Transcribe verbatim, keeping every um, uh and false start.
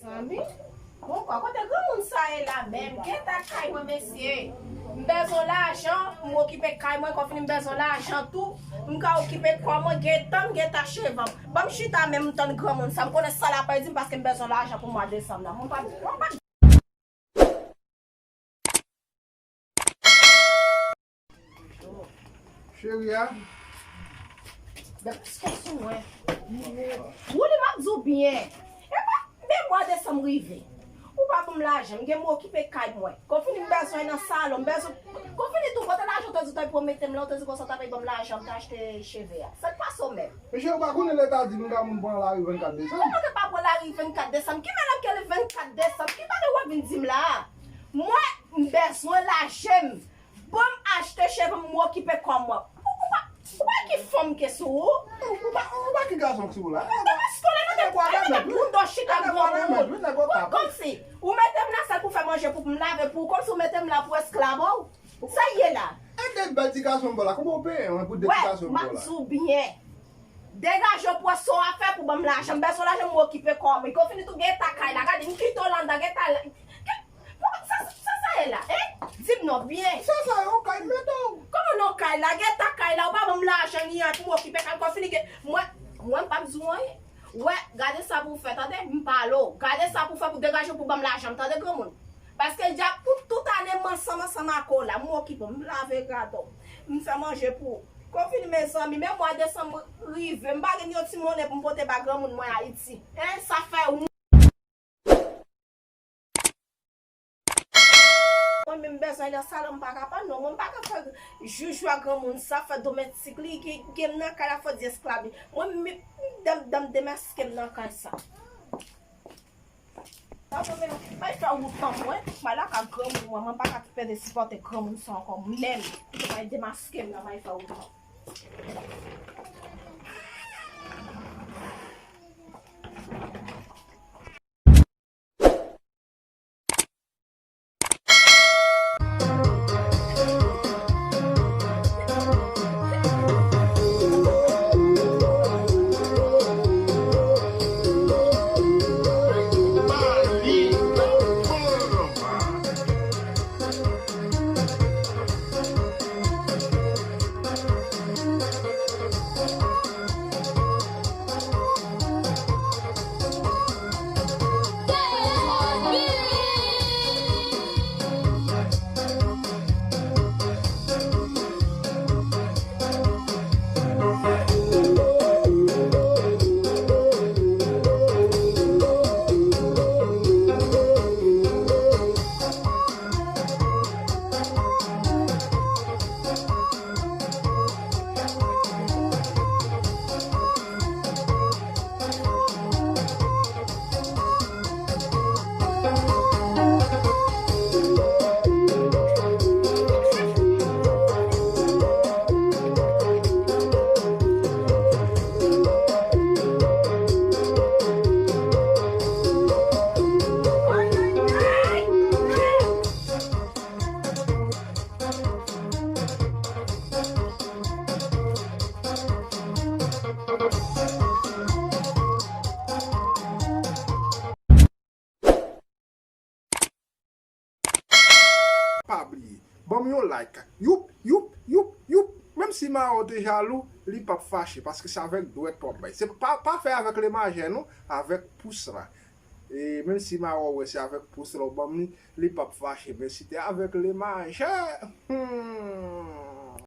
Zanmi, bon, kwa kote granmoun sa ye la menm? Gen ta kay mwen, mesye. M bezwen lajan, m okipe kay mwen, kon fini m bezwen lajan tou. M ka okipe kò mwen, gen tan m gen ta cheve m. Ban m chita menm, m tann granmoun sa. M konnen sa l ap di m paske m bezwen lajan pou mwa desanm nan. Mwen pa, mwen pa Cheri a. Depèske sou mwen. Wouli, m ap di w byen. Epa, men mwa desanm rive. Ou pa ban m lajan, m gen m okipe kay mwen. Konfini m bezwen nan salon, m bezwen. Konfini tou, kote lajan w te di w te pwomete m la, w te di konsa w t ap ban m lajan, m te achte cheve a. Sa k pase w menm? Mesye, ou pa konnen leta di nou ka moun pran lari vennkat desanm? Ou pa te pa pran lari vennkat desanm. Ki menm ke vennkat desanm? Ki bagay w ap vin di m la a? Mwen, m bezwen lajan m. Ban m achte cheve m, m okipe kò mwen. Ou, ou pa, ou pa ki fanm ke sou ou? Ou pa, ou pa ki gason ki sou ou la? Ou pa paske w la nan de, nan de bouda w chita granmoun. Ou kòmsi ou mete m nan sèl pou fè manje pou m lave pou ou, kòmsi ou mete m la pou esklav ou. Sa ye la? E de bèl ti gason m ba w la, kòman w peye mwen pou de ti gason m ba w la? Wè, m ap di w byen. Degaje w pran sa w ap fè pou ban m lajan. M bezwen lajan m okipe kò mwen. Konfini tou gen ta kay la. Gade, m kite w la anndan, gen ta la. Sa, sa, sa ye la, en? Di m non byen. Sa, sa yon kay mete w. Kòman non kay la? Gen ta kay la, ou pa ban m lajan ni an pou m okipe kay m. Konfini gen, mwen, mwen m p ap di w anyen. Wè, gade sa pou w fè, tande? M pale w. Gade sa pou w fè pou degaje w pou ban m lajan m, tande granmoun? Paske dja pou tout ane m ansanm, ansanm ak ou la, m okipe w, m lave gade w, m fè manje pou ou. Konfini mezanmi, men mwa desanm rive, m pa gen yon ti monnen pou m pote ba granmoun mwen Ayiti. En, sa fè ou Mwen menm bezwen nan salon, m pa ka pa non. Mwen m pa ka fè joujou a granmoun sa, fè domestik li, gen, gen m nan kay la, fò di esklav li. Mwen menm, m, dan, dan m demaske m nan kay sa. Papa, men, bay fè wout nan mwen, m al lakay granmoun mwen, mwen pa ka pèdi sipòte granmoun sa ankò, menm, m bay demaske m nan, bay fè wout nan. Pa bliye, ban m yon like. Youp, youp, youp, youp. Menm si Mawon te jalou, li p ap fache, paske se avèk dwèt w ap bay. Se pa, pa fè avèk lemajè non, avèk pous la. E menm si Mawon wè se avèk pous la w ban m li, li p ap fache. Men si te avèk lemajè, hmm.